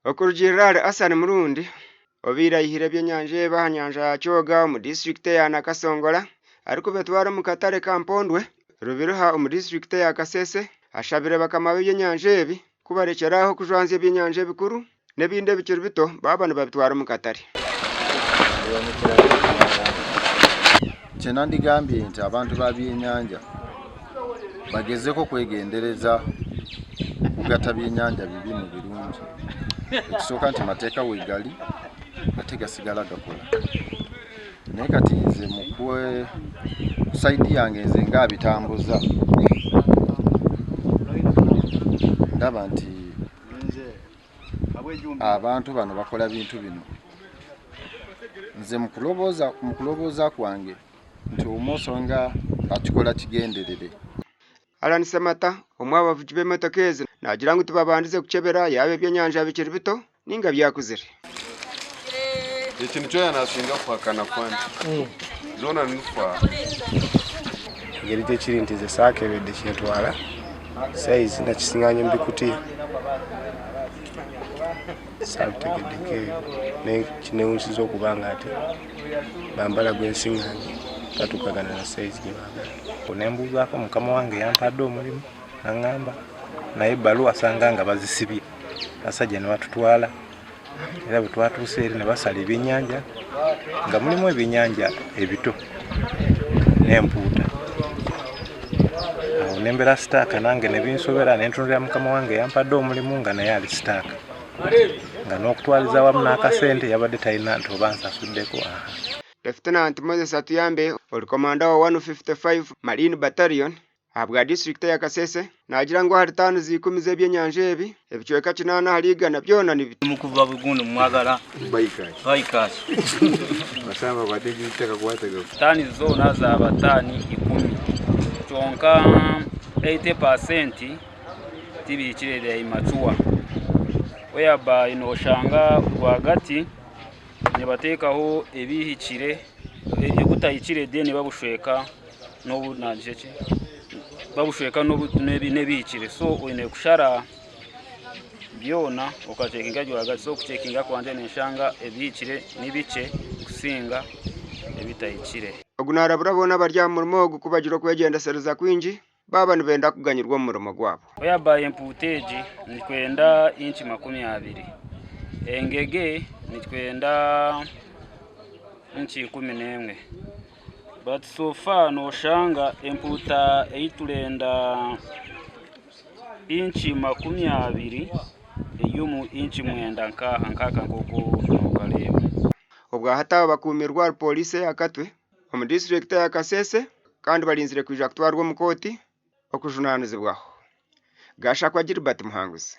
Okurugiirira ahari Asan Murundi, obaire aihire ebyenyanja ebi aha nyanja ya Kyoga omu disiturikiti eya Nakasongola arikubitwara omu katare ka Mpondwe, Rubiruha omu disiturikiti eya Kasese, ashabire bakama b'ebyenyanja ebi kubarekyera aho kujwanzya ebyenyanja ebikuru n'ebindi ebikiri bito baaba nibabitwara omu katare. Kyenandigambye nti abantu ba byenyanja bagezeko kwegendereza kugata byenyanja bibi mu birungi. Ekisooka nti mateeka wegali ate gasigala gakola naye kati nze mukwe saidi yange nze nga abitambuza ndaba nti abantu bano bakola bintu bino nze mukulowooza kwange nti omuoso nga akikola kigenderere. Allan Ssemata, omwe aha bavugi b'emotoka ezi naagira ngu tibabandize kukyebera yaaba ebyenyanja bikiri bito ninga byakuzire. Eki nikyo yanasinga kuhakana kwanje. Zoona nifa. Engeri gyekiri nti nze saakebedde kyentwala sayizi nakisinganye mu bikutiya saabitegeddeko ebyo naye kinewunyisiza okuba nga ate bambala gwensinganye tatuukagana na sayizi gye baagala. Ne mbuuzaako mukama wange yampadde omulimu n'aŋŋamba naye ebbaluwa asanga nga bazisibye abasajja ne batutwala era bwe twatuuse eri ne basala ebyennyanja nga mulimu ebyennyanja ebito n'empuuta awo ne mbeera sitaaka nange ne binsobera ne ntunulira mukama wange yampadde omulimu nga naye ali sitaaka nga n'okutwaliza awamu n'akasente yabadde talina nti oba nsasuddeko aha. Lieutenant Moses Atuyambe ori komanda wa 155 Marine Battalion Ahabwa disiturikiti eya Kasese naagira ngu ahari taani za ikumi z'ebyenyanja ebi, ebicweka kinaana ahari igana byona ni bito. Mukuva bugundi mwagala Buycash. Taani zoona zaaba taani 10 kyonka 80% tibihikire they are immature whereby noshanga rwagati nibateekaho ebihikire ebitahikire then babushweka n'obu naagira ki babushweka n'ebihikire so oine kushara byona okacekinga rwagati so okucekinga kwangye ninshanga ebihikire ni bikye kusinga ebitahikire. Ogu naarabura boona abari aha murimo ogu ku bagira okwegyendesereza kwingi baaba nibenda kuganyirwa omu murimo gwabo. Whereby empuuta egi nitwenda inci 20, engege nitwenda inci 11. But so far noshanga empuuta ei turenda inci 20 eri omu inci 9 nk'aha nk'aka nk'oku nokareeba. Obwahati aba bakuumirwe ahari pooriisi eya Katwe omu disiturikiti eya Kasese kandi barinzire kwija kutwarwa omu kooti okujunaanizibwaho. Gashakwa Gilbert Muhanguzi.